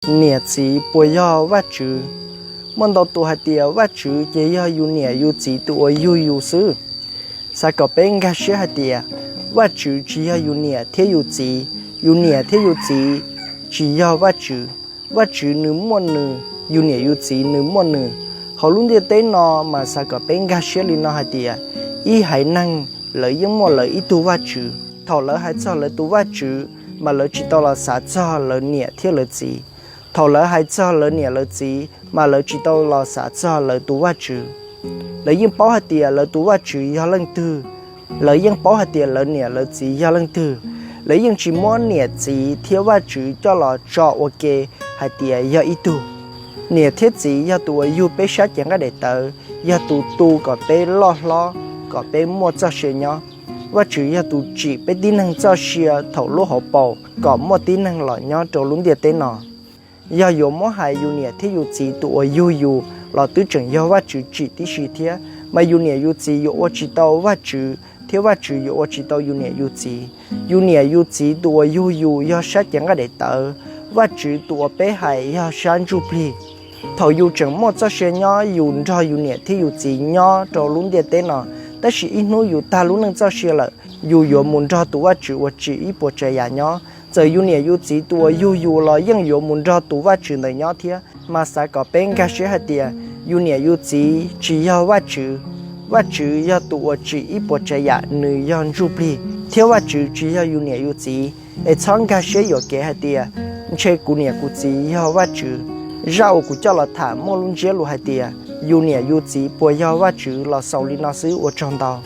Niam txiv puas yog Vajtswv? Muaj ntau tus hais tias Vajtswv ces yog yus niam yus txiv tus uas yug yus xwb. Xav kom peb nkag siab hais tias Vajtswv tsis yog yus niam thiab yus txiv, yus niam thiab yus txiv tsis yog Vajtswv. Vajtswv nws muaj nws, yus niam yus txiv nws muaj nws. Hauv lub ntiaj teb no mas xav kom peb nkag siab li no hais tias ib haiv neeg lawv yeej muaj lawv ib tug Vajtswv. Thaum lawv hais txog lawv tus Vajtswv mas lawv tsis tau los xav txog lawv niam thiab lawv txiv. Thaum lawv hais txog lawv niam lawv txiv mas lawv tsis tau los xav txog lawv tus Vajtswv. Lawv yeej paub hais tias lawv tus Vajtswv yog leej twg, lawv yeej paub hais tias lawv niam lawv txiv yog leej twg. Lawv yeej tsis muab niam txiv thiab Vajtswv coj los tso ua ke hais tias yog ib tug. Niam thiab txiv yog tus uas yug peb sab cev nqaij daim tawv, yog tus tu kom peb loj hlob, kom peb muaj txoj sia nyob. Vajtswv yog tus tsim peb tib neeg txoj sia thaum lub hauv paus kom muaj tib neeg los nyob rau lub ntiaj teb no. Yog yuav muab hais yus niam thiab yus txiv tus uas yug yus los twb tseem yog Vajtswv tsim tib si thiab, mas yus niam yus txiv yuav ua tsis tau Vajtswv, thiab Vajtswv yuav ua tsis tau yus niam yus txiv. Yus niam yus txiv tus uas yug yus yog sab cev nqaij daim tawv, Vajtswv tus uas peb hais yog sab ntsuj plig. Thaum yus tseem muaj txoj sia nyob yus nrog yus niam thiab yus txiv nyob rau lub ntiaj teb no, tab sis ib hnub yus tag lub neej txoj sia lawm, yus yuav mus nrog tus Vajtswv uas tsim ib puas tsav yam nyob. Txawm yus niam yus txiv tus uas yug yus los yeej yuav mus nrog tus Vajtswv ntawd nyob thiab. Mas xav kom peb nkag siab hais tias yus niam yus txiv tsis yog Vajtswv. Vajtswv yog tus uas tsim ib puas tsav yam, nws yog ntsuj plig, thiab Vajtswv tsis yog yus niam yus txiv. Es txhob nkag siab yuam kev hais tias ntshe kuv niam kuv txiv yog Vajtswv. Zaj uas kuv coj los tham muaj lub ntsiab lus hais tias yus niam yus txiv puas yog Vajtswv los xaus li no xwb, ua tsaug ntau.